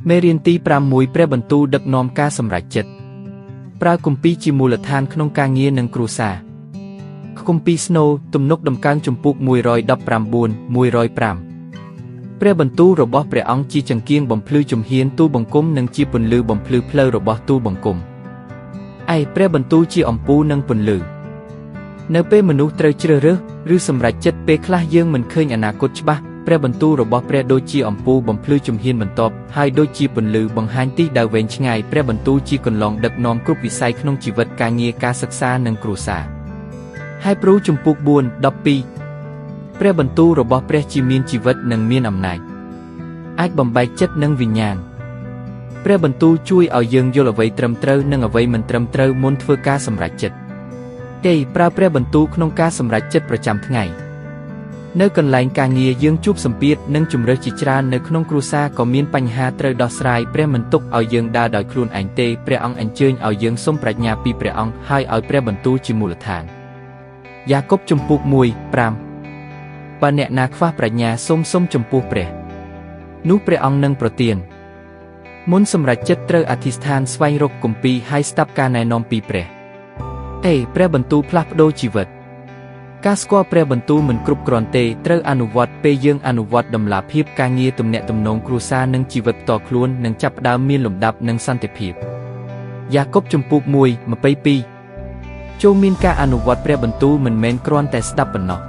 មេរៀនទី6ព្រះបន្ទូលដឹកនាំការសម្រេចចិត្តប្រើគម្ពីរជាមូលដ្ឋានក្នុងការងារនិងគ្រួសារគម្ពីរស្នូលទំនុកតម្កើងជំពូក119 105ព្រះបន្ទូលរបស់ព្រះអង្គជាចង្គៀងបំភ្លឺជំហានទូលបង្គំនិងជាពន្លឺបំភ្លឺផ្លូវរបស់ទូលបង្គំឯព្រះបន្ទូលជាអំពូលនិងពន្លឺនៅពេលមនុស្សត្រូវជ្រើសរើសឬសម្រេចចិត្តពេលខ្លះយើងមិនឃើញអនាគតច្បាស់ព្រះបន្ទូលរបស់ព្រះដូចជាអំពូលបំភ្លឺជំហានបន្ទាប់ហើយដូចជាពន្លឺបង្ហាញទិសដៅវែងឆ្ងាយព្រះបន្ទូលជាគន្លងដឹកនាំគ្រប់វិស័យក្នុងជីវិតការងារការសិក្សានិងគ្រួសារហេព្រើរជំពូក4:12ព្រះបន្ទូលរបស់ព្រះជាមានជីវិតនិងមានអំណាចអាចបំបែកចិត្តនិងវិញ្ញាណព្រះបន្ទូលជួយឲ្យយើងយល់អ្វីត្រឹមត្រូវនិងអ្វីមិនត្រឹមត្រូវមុនធ្វើការសម្រេចចិត្តគេប្រើព្រះបន្ទូលក្នុងការសម្រេចចិត្តប្រចាំថ្ងៃនៅកន្លែងការងារយើងជួបសម្ពាធនិងជម្រើសជាច្រើននៅក្នុងគ្រួសារក៏មានបញ្ហាត្រូវដោះស្រាយព្រះមិនទុកឲ្យយើងដើរដោយខ្លួនឯងទេព្រះអង្គអញ្ជើញឲ្យយើងសុំប្រាជ្ញាពីព្រះអង្គហើយឲ្យព្រះបន្ទូលជាមូលដ្ឋានយ៉ាកុបជំពូក1:5បើអ្នកណាខ្វះប្រាជ្ញាសូមសុំចំពោះព្រះនោះព្រះអង្គនឹងប្រទានមុនសម្រេចចិត្តត្រូវអធិស្ឋានស្វែងរកគម្ពីរហើយស្ដាប់ការណែនាំពីព្រះព្រះបន្ទូលផ្លាស់ប្ដូរជីវិតការស្គាល់ព្រះបន្ទូលមិនគ្រប់គ្រាន់ទេត្រូវអនុវត្តពេលយើងអនុវត្តតម្លាភាពការងារទំនាក់ទំនងគ្រួសារនិងជីវិតផ្ទាល់ខ្លួននឹងចាប់ផ្ដើមមានលំដាប់និងសន្តិភាពយ៉ាកុបជំពូក1:22ចូលមានការអនុវត្តព្រះបន្ទូលមិនមែនគ្រាន់តែស្ដាប់ប៉ុណ្ណោះ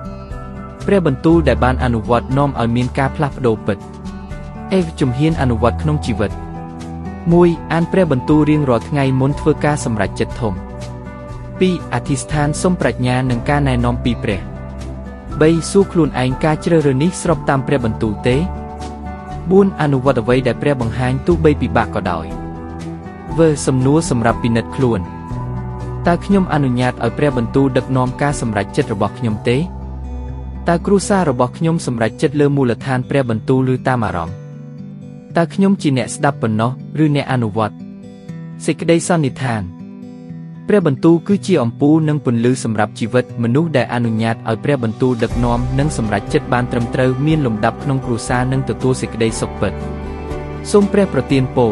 ព្រះបន្ទូលដែលបានអនុវត្តនាំឲ្យមានការផ្លាស់ប្ដូរពិតជំហានអនុវត្តក្នុងជីវិត1អានព្រះបន្ទូលរៀងរាល់ថ្ងៃមុនធ្វើការសម្រេចចិត្តធំ2អធិស្ឋានសុំប្រាជ្ញានិងការណែនាំពីព្រះ3សួរខ្លួនឯងការជ្រើសរើសនេះស្របតាមព្រះបន្ទូលទេ4អនុវត្តអ្វីដែលព្រះបង្ហាញទោះបីពិបាកក៏ដោយសំណួរសម្រាប់ពិនិត្យខ្លួនតើខ្ញុំអនុញ្ញាតឲ្យព្រះបន្ទូលដឹកនាំការសម្រេចចិត្តរបស់ខ្ញុំទេតើគ្រួសាររបស់ខ្ញុំសម្រេចចិត្តលើមូលដ្ឋានព្រះបន្ទូលឬតាមអារម្មណ៍តើខ្ញុំជាអ្នកស្ដាប់ប៉ុណ្ណោះឬអ្នកអនុវត្តសេចក្តីសន្និដ្ឋានព្រះបន្ទូលគឺជាអំពូលនិងពន្លឺសម្រាប់ជីវិតមនុស្សដែលអនុញ្ញាតឲ្យព្រះបន្ទូលដឹកនាំនិងសម្រេចចិត្តបានត្រឹមត្រូវមានលំដាប់ក្នុងគ្រួសារនិងទទួលសេចក្តីសុខពិតសូមព្រះប្រទានពរ